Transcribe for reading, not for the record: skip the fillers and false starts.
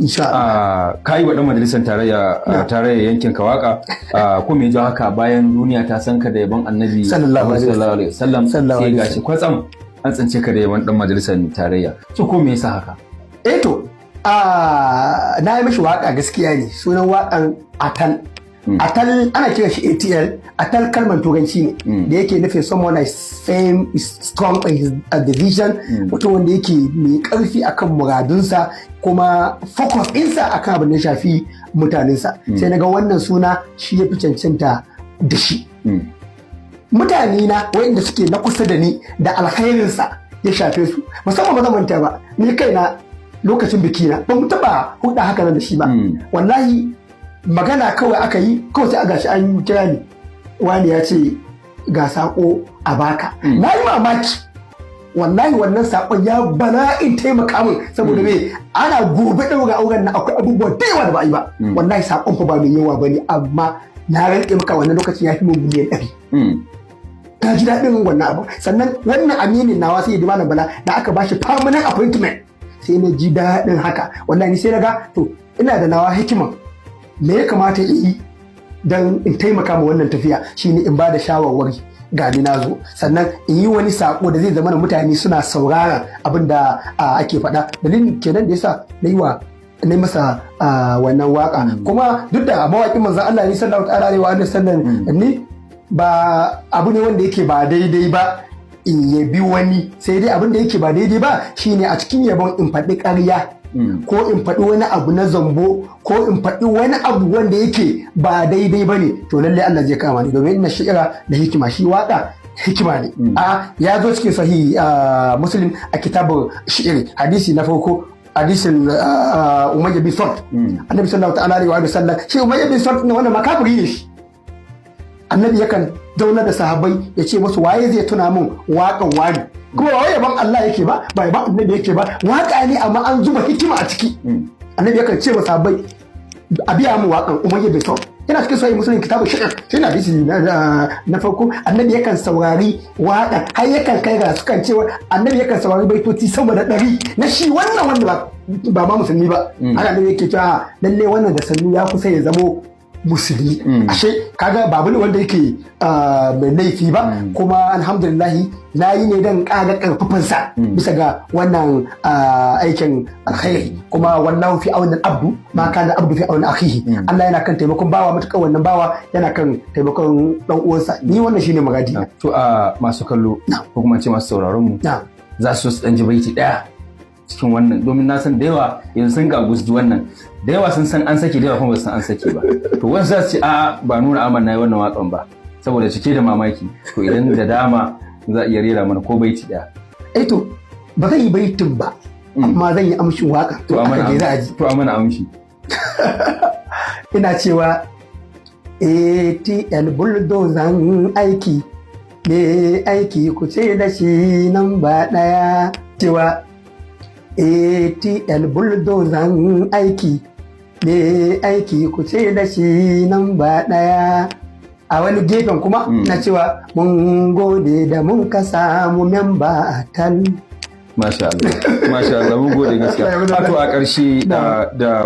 Insha Allah. Ka yi wa ɗan majalisar tarayya tarayya yankin ka waka. Ko me ya haka, bayan duniya ta san ka da yabon Annabi Sallallahu alaihi alaihi wasallam, Sallallahu sai alaihi gashi kwatsam an tsince ka da yabon ɗan majalisar tarayya? So ko me yasa haka? Eh to, na yi mishi waka, gaskiya ne. Sunan wakan Atal. Atal ana kiran shi ATL. Atal kalmar Turanci ne da yake nufin someone is firm, is strong in his decision, mutum wanda yake mai karfi akan muradunsa kuma focus ɗinsa akan abin da ya shafi mutanensa. Sai na ga wannan suna shi ya fi cancanta da shi. Mutane na wayanda suke na kusa da ni da alkhairinsa ya shafe su musamman, ba zan manta ba, ni kaina lokacin biki na ba mu taba huda haka nan da shi ba. Wallahi magana kawai aka yi, kawai sai a gashi an kira ni, wani ya ce ga sako a baka. Na yi mamaki. Wallahi wannan sakon ya bala'in taimaka min, saboda me? Ana gobe ɗaura auren na, akwai abubuwa da yawa da ba a yi ba. Wallahi sakon fa ba mai yawa bane, amma na rantse maka wannan lokacin ya fi mun miliyan 100. Na ji daɗin wannan abu. Sannan wannan aminin nawa, sai Malam Bala, da aka bashi permanent appointment, sai na ji daɗin haka. Wallahi sai na ga to, ina da nawa hikima, me ya kamata in yi don in taimaka ma wannan tafiya? Shine in ba da shawarwari, ga ni na zo, sannan in yi wani sako da zai zama da mutane suna saurara abin da ake faɗa. Dalilin kenan da yasa na yi wa na masa wannan waka. Kuma duk da mawaƙin Manzon Allah ne sallallahu ta'ala alaihi wa sallam, ni ba abu ne wanda yake ba daidai ba in yabi wani. Sai dai abin da yake ba daidai ba shine a cikin yabon in faɗi ƙarya, ko in faɗi wani abu na zambo, ko in faɗi wani abu wanda yake ba daidai ba ne. To lallai Allah zai kama ni, domin ina shi'ira da hikima, shi waka hikima ne. A ya zo cikin Sahih Muslim a kitabun shi'iri, hadisi na farko, hadisin Umayya bin Salt. Annabi sallallahu ta'ala alaihi wa sallam, shi Umayya bin Salt ne wannan makafiri ne shi. Annabi yakan zauna da sahabbai ya ce musu, "Waye zai tuna min waƙan wani?" Kuma ba wai yaban Allah yake ba, ba yaban Annabi yake ba, waƙa ne amma an zuba hikima a ciki. Annabi yakan ce wa sahabbai, "A biya mu waƙan Umayya bin Salt." Yana cikin Sahih Muslim, kitabu shi'r, shi na hadisi na farko. Annabi yakan saurari waƙa, har yakan kai ga sukan cewa Annabi yakan saurari baitoci sama da 100 na shi wannan wanda ba ma musulmi ba, har Annabi yake cewa lalle wannan da sannu ya kusa ya zamo musulmi. Ashe kaga babu ne wanda yake mai laifi ba. Kuma alhamdulillahi na yi ne don ƙara ƙarfafansa bisa ga wannan aikin alkhairi. Kuma wallahu fi auni abdu ma kana abdu fi auni akhihi. Allah yana kan taimakon bawa matuƙar wannan bawa yana kan taimakon dan uwansa. Ni wannan shine magadi. To, a masu kallo ko kuma ce masu sauraron mu za su so su dan ji baiti daya cikin wannan, domin na san da yawa yanzu sun gagu su ji wannan. Da yawa sun san an sake, da yawa kuma ba su san an sake ba. To wasu za su ce, a ba Nura Ahmad na yi wannan waƙan ba, saboda cike da mamaki. To idan da dama za a iya rera mana ko baiti daya. Eh to, ba zan yi baitin ba, amma zan yi amshin waka. To a mana Aka je za a ji. To a mana amshi. Ina cewa ATL bulldozan aiki me aiki, ku ce da shi nan ba ɗaya. Cewa ATL bulldozan aiki me aiki, ku ce da shi nan ba ɗaya. A wani gefen kuma na cewa mun gode da mun ka samu memba a tal. Masha Allah, masha Allah, mun gode gaskiya. To a ƙarshe da